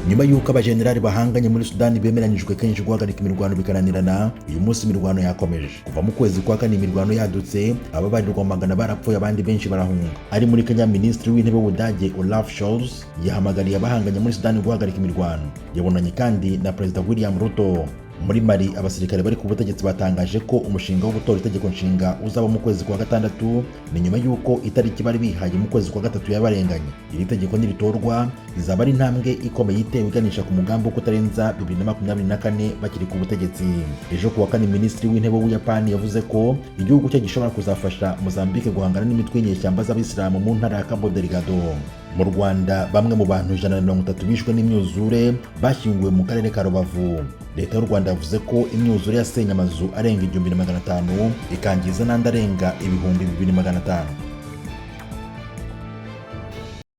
Nyuma y'uko abajenerali bahanganye muri Sudani bemeranyijwe kenshi guhagarika imirwano bikananirana, uyu munsi imirwano yakomeje. Kuva mu kwezi kwa kane imirwano yadutse, ababarirwa magana barapfuye, abandi benshi barahunga. Ari muri Kenya, Minisitiri w'Intebe w'Ubudage Olaf Scholz yahamagariye abahanganye muri Sudani guhagarika imirwano. Yabonanye kandi na Perezida William Ruto. Muri Mali, abasirikare bari ku butegetsi batangaje ko umushinga wo gutora itegeko nshinga uzaba mu kwezi kwa gatandatu. Ni nyuma y'uko itariki bari bihaye mu kwezi kwa gatatu yabarenganye. Iri tegeko niritorwa rizaba ari intambwe ikomeye itewe iganisha ku mugambi wo kutarenza 2024 bakiri ku butegetsi. Ejo kuwa kane, Minisitiri w'Intebe w'Ubuyapani yavuze ko igihugu cye gishobora kuzafasha Mozambique guhangana n'imitwe y'inyeshyamba z'Abayisilamu mu ntara ya Cabo Delgado. Mu Rwanda, bamwe mu bantu 130 bishwe n'imyuzure bashyinguwe mu karere ka Rubavu. Leta y'u Rwanda yavuze ko imyuzure yasenye amazu arenga 1500, ikangiza n'andi arenga 2500.